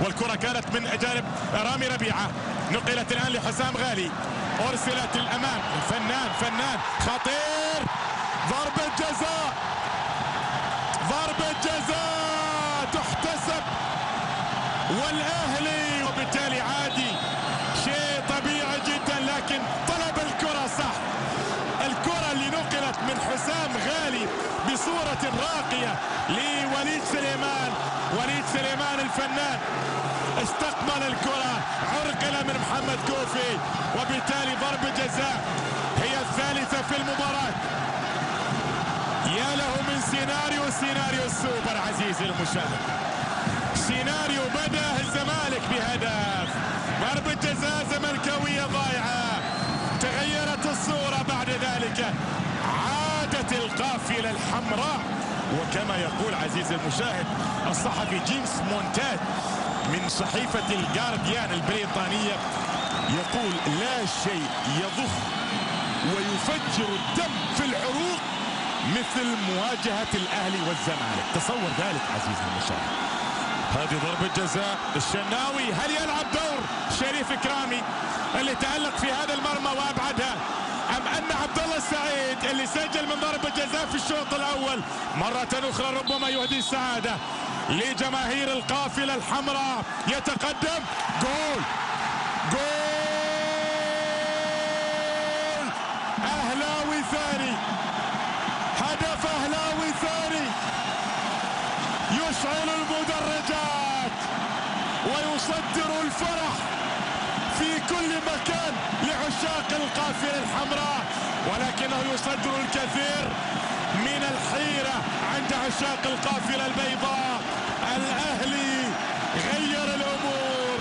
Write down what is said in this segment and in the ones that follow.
والكرة كانت من جانب رامي ربيعة، نقلت الآن لحسام غالي، أرسلت للأمام. فنان فنان خطير، ضربة جزاء، ضربة جزاء تحتسب، والأهلي وبالتالي عادي، شيء طبيعي جدا، لكن طلب الكرة صح. الكرة اللي نقلت من حسام غالي بصورة راقية لوليد سليمان، وليد سليمان الفنان استقبل الكرة، عرقلة من محمد كوفي، وبالتالي ضربة جزاء هي الثالثة في المباراة. يا له من سيناريو، سيناريو السوبر عزيزي المشاهد، سيناريو بدأ الزمالك بهدف، ضربة جزاء زملكاوية ضايعة، تغيرت الصورة بعد ذلك، عادت القافلة الحمراء. وكما يقول عزيزي المشاهد الصحفي جيمس مونتاد من صحيفة الجارديان البريطانية، يقول لا شيء يضخ ويفجر الدم في العروق مثل مواجهة الأهلي والزمالك. تصور ذلك عزيزي المشاهد. هذه ضربة جزاء الشناوي، هل يلعب دور شريف إكرامي اللي تألق في هذا المرمى وأبعدها، أم أن عبد الله السعيد اللي سجل من ضربة جزاء في الشوط الأول مرة أخرى ربما يهدي السعادة لجماهير القافلة الحمراء؟ يتقدم، جول جول، أهلاوي ثاني، هدف أهلاوي ثاني يشعل المدرجات ويصدر الفرح في كل مكان لعشاق القافلة الحمراء، ولكنه يصدر الكثير من الحيرة عند عشاق القافلة البيضاء. الأهلي غير الأمور.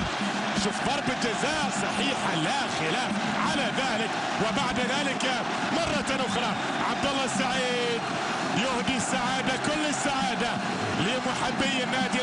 شوف ضربة جزاء صحيحة لا خلاف على ذلك، وبعد ذلك مرة أخرى عبد الله السعيد يهدي السعادة، كل السعادة لمحبي النادي.